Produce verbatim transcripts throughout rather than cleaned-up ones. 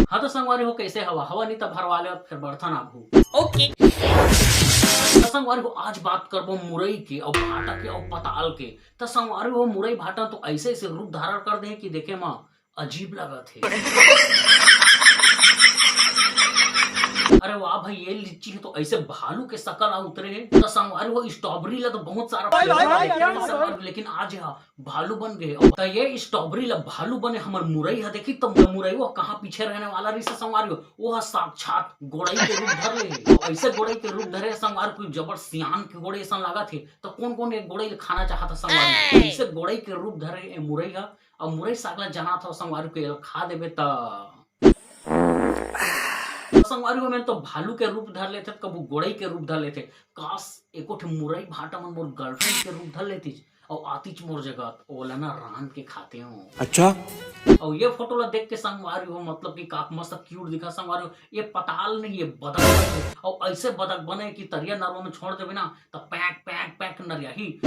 हाँ तो संगवारी हो, कैसे हवा? हवा नहीं तो भरवा ले और फिर बर्तन आगू। ओके। तो संगवारी हो, आज बात करबो मुरई के और भाटा के और पताल के। तो संगवारी हो, मुरई भाटा तो ऐसे ऐसे रूप धारण कर दे कि देखे मा अजीब लगत हे। अरे वाह भाई, ये लीची है तो ऐसे भालू के शकल आ उतरे है। तो संगवारी हो, स्ट्रॉबेरी ला तो बहुत सारा भाई, भाई, भाई, लेकिन क्या ये बात संगवारी, लेकिन आज हा भालू बन गए। तो ये स्ट्रॉबेरी ला भालू बने हमर मुरई हा, देखी तो मुरई वो कहाँ पीछे रहने वाला रही से संगवारी हो, वो हा साक्षात गोड़ई के रूप धर ले है। तो ऐसे गोड़ई के रूप धरे संगवारी, कोई जबर सियान के गोड़ई ऐसा लागत है। तो कौन कौन एक गोड़ई खाना चाहता संगवारी? ऐसे गोड़ई के रूप धरे ए मुरई हा, अब मुरई साग ला जना था संगवारी को, एला खा देबे त संगवारी हो, मैं तो भालू के रूप धर लेते, कबू गोड़ई के रूप धर लेते। काश एको ठे मुरई भाटा मन मोर गर्लफ्रेंड के रूप धर लेतीच और आतीच मोर जगह, ओला ना रांध के खाते हो। अच्छा। और ये फोटो ला देख के संगवारी हो, मतलब कि काक मस्त क्यूट दिखा संगवारी हो। ये पताल नहीं, ये बदक है। और ऐसे बदक बने कि तरिया नरवा में छोड़ देबे ना तो पैक पैक पैक नरियाही।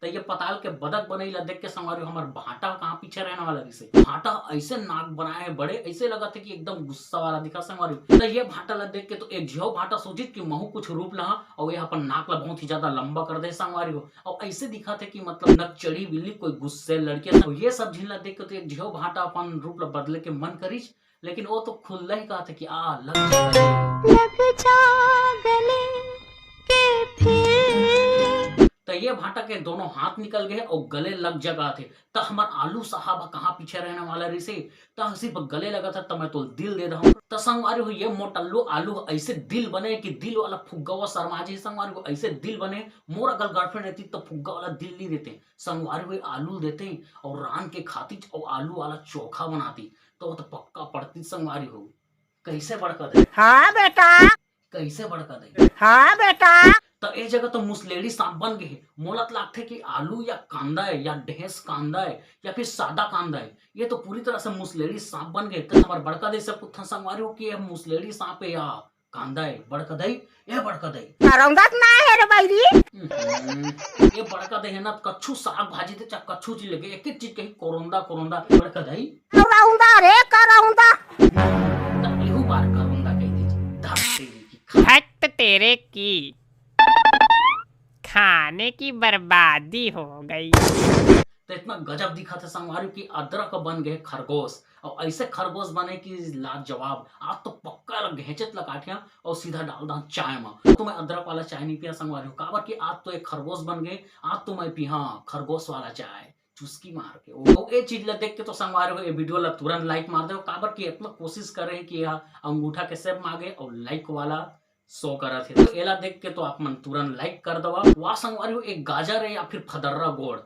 तो ये पताल के बदक बनई ला देख के संगवारी हो, हमार भाटा कहाँ पीछे रहने वाला रिसे। भाटा ऐसे नाक बनाए है बड़े, ऐसे लगत है कि एकदम गुस्सा वाला दिखा संगवारी हो। तो ये भाटा ला देख के तो एक झियो भाटा सोचित कि महू कुछ रूप लहा और ये अपन नाक ला बहुत ही ज्यादा लंबा कर दे संगवारी हो। और ऐसे दिखा थे कि मतलब नकचड़ी बिल्ली कोई गुस्से लड़के। तो ये सब झिन ला देख के तो एक झियो भाटा अपन रूप ला बदले के मन करिस, लेकिन वो तो खुल्ला ही कहा थे कि आ लग जा गले। लग जा गले के फिर। तो ये भाटा के दोनों हाथ निकल गए और गले लग जगह थे। तो हमार आलू साहब कहाँ पीछे रहने वाला रिसे, तो सिर्फ गले लगा था, तो मैं तो दिल दे दहूँ। तो संगवारी हो, ये मोटल्लू आलू ऐसे दिल बने कि दिल वाला फुग्गा हुआ शर्मा जी संगवारी हो, ऐसे दिल बने। मोर अगर गर्लफ्रेंड रहती तो फुग्गा वाला दिल नहीं देते संगवारी हो, आलू देते और रांध के खाती और आलू वाला चोखा बनाती, तो वो तो पक्का पड़ती संगवारी हो। कैसे बड़का दे? हाँ बेटा। कैसे बड़का दे? हाँ बेटा। तो ए जगह तो मुसलेड़ी सांप बन गए। मोला तो लागथे कि आलू या कांदा है या ढेंस कांदा है या फिर सादा कांदा है, ये तो पूरी तरह से मुसलेड़ी सांप बन गए। तो हमारे बड़का दे से पूछा संगवारी हो कि ये मुसलेड़ी सांप है या कांदा है? बड़का दई, ए बड़का दई। करौंदा तो ना है रे बैरी। हम्म, ये बड़का दई है ना, कच्छु साग भाजी थे चाहे कच्छु चीज लगे, एक एक चीज कही कोरोंदा कोरोंदा। बड़का दई, करौंदा रे करौंदा। तो एहू बार कोरोंदा कह दी। धर तेरी की खा। हट तेरे की, खाने की बर्बादी हो गई। तो इतना गजब दिखा था संगवारी कि अदरक बन गए खरगोश, और ऐसे खरगोश बने कि लाजवाब। आज तो पक्का लग घेचत लकाठिया और सीधा डाल दा चाय में। तो मैं अदरक वाला चाय नहीं पिया संगवारी हो, काबर कि आज तो एक खरगोश बन गए। आज तो मैं पिया खरगोश वाला चाय चुस्की मार के। वो ये चीज ला देख के तो संगवारी हो, ये वीडियो ला तुरंत लाइक मार दे, काबर कि इतना कोशिश करे कि यह अंगूठा के शेप में आ गए और लाइक वाला शो करत हे। तो एला देख के तो आप मन तुरंत लाइक कर दवा। वाह संगवारी हो, एक गाजर है या फिर फदर्रा गोड़।